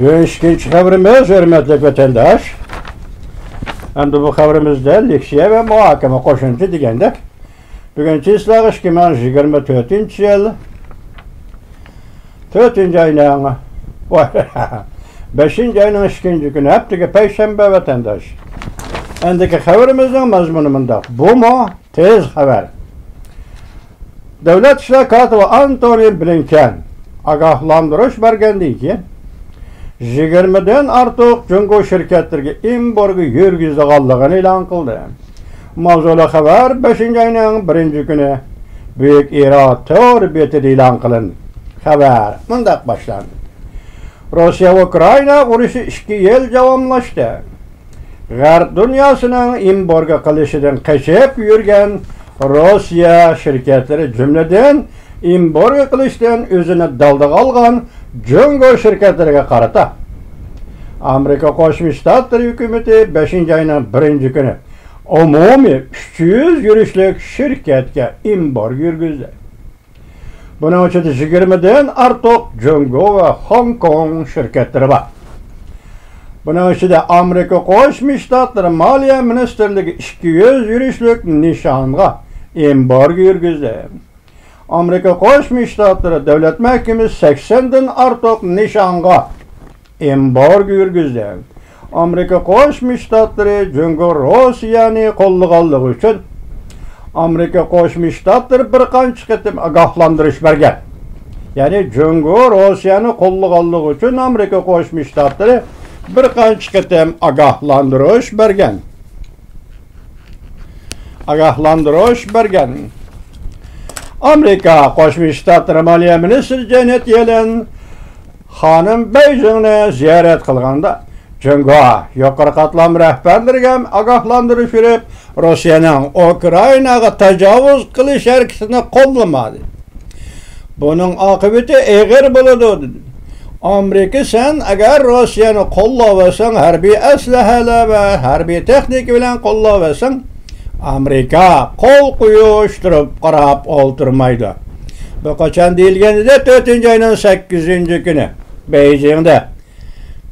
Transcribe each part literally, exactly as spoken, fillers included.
بۈگۈن ئىككىنچى خەۋىرىمىز، ھۆرمەتلىك ۋەتەنداش. ئەمدى بۇ خەۋىرىمىزدە لېكسىيە ۋە مۇھاكىمە قوشۇمچە دېگەندەك، بۈگۈن چىسلاغا ئىككى مىڭ يىگىرمە تۆتىنچى يىل تۆتىنچى ئاينىڭ، ۋاي، بەشىنچى ئاينىڭ ئىككىنچى كۈنى، ھەپتىگە پەيشەنبە، ۋەتەنداش. ئەندىكى خەۋىرىمىزنىڭ مەزمۇنى مۇنداق. بۇمۇ تېز خەۋەر. دۆلەت ئىشلار كاتىپى ئانتونى بلىنكېن ئاگاھلاندۇرۇش بەرگەندىن كېيىن، يىگىرمىدىن ئارتۇق جۇڭگو شىركەتلىرىگە ئېمبارگو يۈرگۈزىدىغانلىقىنى ئېلان قىلدى. ماۋزۇلۇق خەۋەر بەشىنچى ئاينىڭ بىرىنچى كۈنى بۈيۈك ئىرا تور بېتىدە ئېلان قىلىندى. خەۋەر مۇنداق باشلاندى. روسىيە ئۇكرائىنا ئۇرۇشى ئىككى يىل داۋاملاشتى. غەرب دۇنياسىنىڭ ئېمبارگو قىلىشىدىن قېچىپ يۈرگەن روسىيە شىركەتلىرى، جۈملىدىن ئېمبارگو قىلىشتىن ئۆزىنى دالدىغا ئالغان جۇڭگو شىركەتلىرىگە قارىتا ئامېرىكا قوشما شتاتلىرى ھۆكۈمىتى بەشىنچى ئاينىڭ بىرىنچى كۈنى ئومۇمىي ئۈچ يۈز يۈرۈشلۈك شىركەتكە ئېمبارگو يۈرگۈزدى. بۇنىڭ ئىچىدە يىگىرمىدىن ئارتۇق جۇڭگو ۋە خوڭكوڭ شىركەتلىرى بار. بۇنىڭ ئىچىدە ئامېرىكا قوشما شتاتلىرى مالىيە مىنىستىرلىكى ئىككى يۈز يۈرۈشلۈك نىشانغا ئېمبارگو يۈرگۈزدى. ئامېرىكا قوشما شتاتلىرى دۆلەت مەھكىمىسى سەكسەندىن ئارتۇق نىشانغا ئېمبارگو يۈرگۈزدى. ئامېرىكا قوشما شتاتلىرى جۇڭگو روسىيەنى قوللىغانلىقى ئۈچۈن ئامېرىكا قوشما شتاتلىرى بىر قانچە قېتىم ئاگاھلاندۇرۇش بەرگەن. يەنى جۇڭگو روسىيەنى قوللىغانلىقى ئۈچۈن ئامېرىكا قوشما شتاتلىرى بىر قانچە قېتىم ئاگاھلاندۇرۇش بەرگەن. ئاگاھلاندۇرۇش بەرگەن. ئامېرىكا قوشما شتاتلىرى مالىيە مىنىستىرى جېنېت يېلېن خانىم بېيجىڭنى زىيارەت قىلغاندا، جۇڭگو يۇقىرى قاتلام رەھبەرلىرىگە ھەم ئاگاھلاندۇرۇش بېرىپ، روسىيەنىڭ ئۇكرائىناغا تاجاۋۇز قىلىش ھەرىكىتىنى قوللىمادى. بۇنىڭ ئاقىۋىتى ئېغىر بولىدۇ، دېدى. ئامېرىكا، سەن ئەگەر روسىيەنى قوللاۋەرسەڭ، ھەربىي ئەسلىھەلەر ۋە ھەربىي تېخنىكا بىلەن قوللاۋەرسەڭ، ئامېرىكا قول قويۇشتۇرۇپ قاراپ ئولتۇرمايدۇ. بۇ قاچان دېيىلگەن ئىدى؟ تۆتىنچى ئاينىڭ سەككىزىنچى كۈنى بېيجىڭدا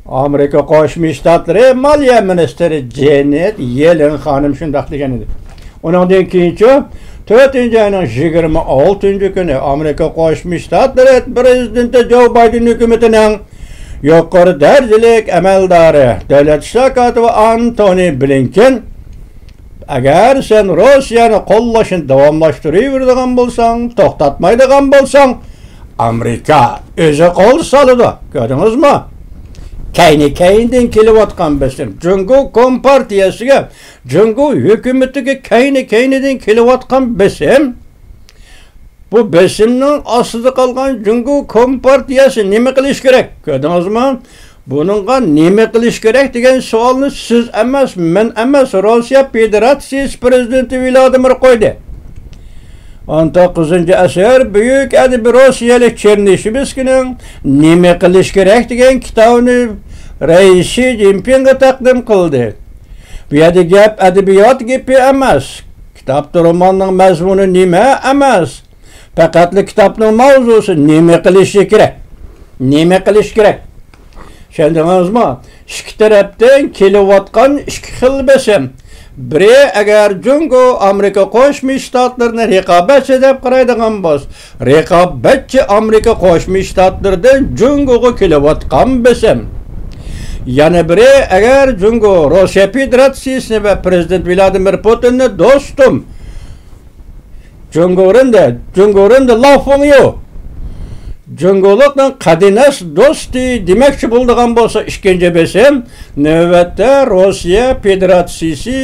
ئامېرىكا قوشما شتاتلىرى مالىيە مىنىستىرى جېنېت يېلېن خانىم شۇنداق دېگەن ئىدى. ئۇنىڭدىن كېيىنچۇ، تۆتىنچى ئاينىڭ يىگىرمە ئالتىنچى كۈنى ئامېرىكا قوشما شتاتلىرى پىرېزىدېنتى جو بايدېن ھۆكۈمىتىنىڭ يۇقىرى دەرىجىلىك ئەمەلدارى، دۆلەت ئىشلار كاتىپى ئانتونى بلىنكېن، ئەگەر سەن روسىيەنى قوللاشنى داۋاملاشتۇرۇۋېرىدىغان بولساڭ، توختاتمايدىغان بولساڭ، ئامېرىكا ئۆزى قول سالىدۇ. كۆردىڭىزمۇ؟ كەينى-كەينىدىن كېلىۋاتقان بېسىم. جۇڭگو كومپارتىيەسىگە، جۇڭگو ھۆكۈمىتىگە كەينى-كەينىدىن كېلىۋاتقان بېسىم. بۇ بېسىمنىڭ ئاستىدا قالغان جۇڭگو كومپارتىيەسى نېمە قىلىش كېرەك؟ كۆردىڭىزمۇ؟ بۇنىڭغا نېمە قىلىش كېرەك دېگەن سوئالنى سىز ئەمەس، مەن ئەمەس، روسىيە فېدېراتسىيىسى پىرېزىدېنتى ۋلادىمىر قويدى. ئون توققۇزىنچى ئەسىر بۈيۈك ئەدىبى روسىيەلىك چېرنىشېۋسكىينىڭ نېمە قىلىش كېرەك دېگەن كىتابىنى رەئىس شى جىنپىڭغا تەقدىم قىلدى. بۇ يەردە گەپ ئەدەبىيات گېپى ئەمەس. كىتابتا روماننىڭ مەزمۇنى نېمە ئەمەس. پەقەتلا كىتابنىڭ ماۋزۇسى نېمە قىلىشى كېرەك؟ نېمە قىلىش كېرەك؟ چۈشەندىڭىزمۇ؟ ئىككى تەرەپتىن كېلىۋاتقان ئىككى خىل بېسىم. بىرى، ئەگەر جۇڭگو ئامېرىكا قوشما شتاتلىرىنى رىقابەتچى دەپ قارايدىغان بولسا، رىقابەتچى ئامېرىكا قوشما شتاتلىرىدىن جۇڭگوغا كېلىۋاتقان بېسىم. يەنە بىرى، ئەگەر جۇڭگو روسىيە فېدېراتسىيىسىنى ۋە پىرېزىدېنت ۋلادىمىر پۇتىننى دوستۇم، جۇڭگورېندە، جۇڭگورېندە لافۇڭيۇ، جۇڭگولۇقنىڭ قەدىناس دوستى دېمەكچى بولىدىغان بولسا، ئىككىنچى بېسىم، نۆۋەتتە روسىيە فېدېراتسىيىسى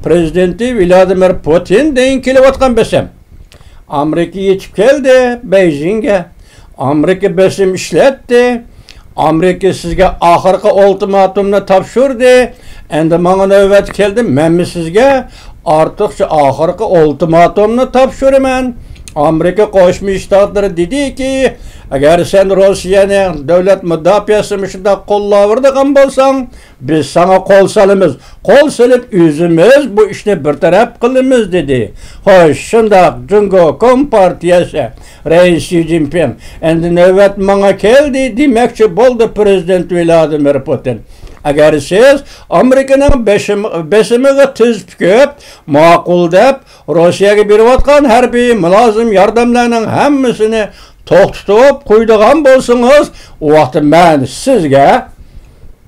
پىرېزىدېنتى ۋلادىمىر پۇتىندىن كېلىۋاتقان بېسىم. ئامېرىكا يېتىپ كەلدى بېيجىڭگە. ئامېرىكا بېسىم ئىشلەتتى. ئامېرىكا سىزگە ئاخىرقى ئۇلتىماتومنى تاپشۇردى. ئەمدى ماڭا نۆۋەت كەلدى، مەنمۇ سىزگە ئارتۇقچە ئاخىرقى ئۇلتىماتومنى تاپشۇرىمەن. ئامېرىكا قوشما شتاتلىرى دېدىكى، ئەگەر سەن روسىيەنى دۆلەت مۇداپىئەسىنى مۇشۇنداق قوللاۋېرىدىغان بولساڭ، بىز ساڭا قول سالىمىز. قول سېلىپ ئۆزىمىز بۇ ئىشنى بىر تەرەپ قىلىمىز، دېدى. خوش، شۇنداق، جۇڭگو كومپارتىيەسى رەئىسى شى جىنپىڭ، ئەمدى نۆۋەت ماڭا كەلدى دېمەكچى بولدى پىرېزىدېنت ۋلادىمىر پۇتىن. ئەگەر سىز ئامېرىكىنىڭ بېشىم-، بېسىمىغا تىز پۈكۈپ، ماقۇل دەپ، روسىيەگە بېرىۋاتقان ھەربىي مۇلازىم ياردەملەرنىڭ ھەممىسىنى توختىتىپ قويىدىغان بولسىڭىز، ئۇ ۋاقىتتا مەن سىزگە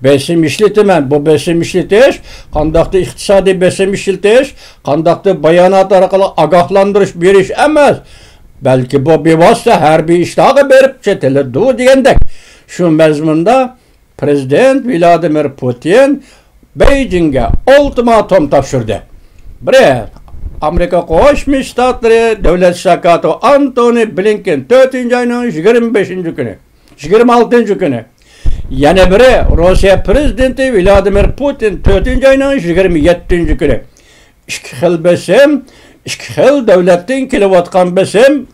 بېسىم ئىشلىتىمەن. بۇ بېسىم ئىشلىتىش قانداقتۇر ئىقتىسادىي بېسىم ئىشلىتىش، قانداقتۇر بايانات ئارقىلىق ئاگاھلاندۇرۇش بېرىش ئەمەس، بەلكى بۇ بىۋاسىتە ھەربىي ئىشلارغا بېرىپ چېتىلىدۇ دېگەندەك. شۇ مەزمۇندا پىرېزىدېنت ۋلادىمىر پۇتىن بېيجىڭگە ئۇلتىماتوم تاپشۇردى. بىرى، ئامېرىكا قوشما شتاتلىرى دۆلەت ساكاتى ئانتونى بلىنكېن تۆتىنچى ئاينىڭ يىگىرمە بەشىنچى كۈنى، يىگىرمە ئالتىنچى كۈنى. يەنە بىرى، روسىيە پىرېزىدېنتى ۋلادىمىر پۇتىن تۆتىنچى ئاينىڭ يىگىرمە يەتتىنچى كۈنى. ئىككى خىل بېسىم، ئىككى خىل دۆلەتتىن كېلىۋاتقان بېسىم،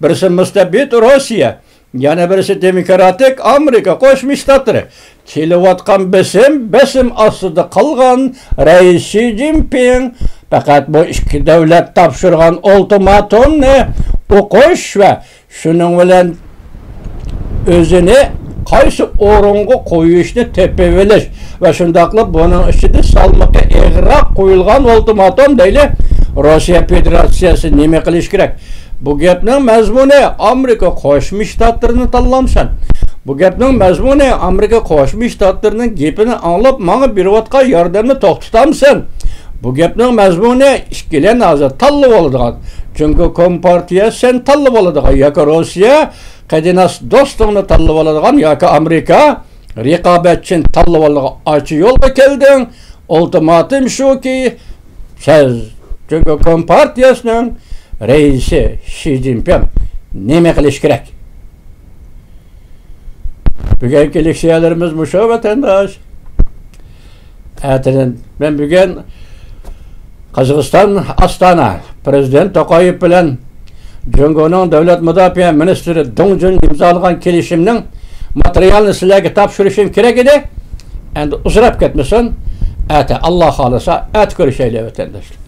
بىرسى مۇستەبىت روسىيە، يەنە بىرسى دېموكراتىك ئامېرىكا قوشما شتاتلىرى. كېلىۋاتقان بېسىم، بېسىم ئاستىدا قالغان رەئىس شى جىنپىڭ پەقەت بۇ ئىككى دۆلەت تاپشۇرغان ئۇلتىماتومنى ئوقۇش ۋە شۇنىڭ بىلەن ئۆزىنى قايسى ئورۇنغا قويۇشنى تېپىۋېلىش ۋە شۇنداقلا بۇنىڭ ئىچىدە سالمىقى ئېغىرراق قويۇلغان ئۇلتىماتوم دەيلى، روسىيە فېدېراتسىيەسى نېمە قىلىشى كېرەك؟ بۇ گەپنىڭ مەزمۇنى ئامېرىكا قوشما شتاتلىرىنى تاللامسەن؟ بۇ گەپنىڭ مەزمۇنى ئامېرىكا قوشما شتاتلىرىنىڭ گېپىنى ئاڭلاپ ماڭا بېرىۋاتقان ياردەمنى توختىتامسەن؟ بۇ گەپنىڭ مەزمۇنى ئىككىلەن ھازىر تاللىۋالىدىغان. جۇڭگو كومپارتىيە سەن تاللىۋالىدىغان ياكى روسىيە قېدىناس دوستۇڭنى تاللىۋالىدىغان ياكى ئامېرىكا رىقابەتچىنى تاللىۋالىدىغان ئاچا يولغا كەلدىڭ. ئۇلتىماتوم شۇكى، سىز جۇڭگو كومپارتىيەسىنىڭ رەئىسى شى جىنپىڭ نېمە قىلىش كېرەك؟ بۈگۈنكى لېكسىيەلىرىمىز مۇشۇ، ۋەتەنداش. ئەتىدىن مەن بۈگۈن قازاقىستان ئاستانا پىرېزىدېنت توقايېف بىلەن جۇڭگونىڭ دۆلەت مۇداپىئە مىنىستىرى دۇڭ جۇن ئىمزالىغان كېلىشىمنىڭ ماتېرىيالىنى سىلەرگە تاپشۇرۇشۇم كېرەك ئىدى. ئەمدى ئۇزىراپ كەتمىسۇن. ئەتە، ئاللا خالىسا، ئەتە كۆرۈشەيلى، ۋەتەنداشلار.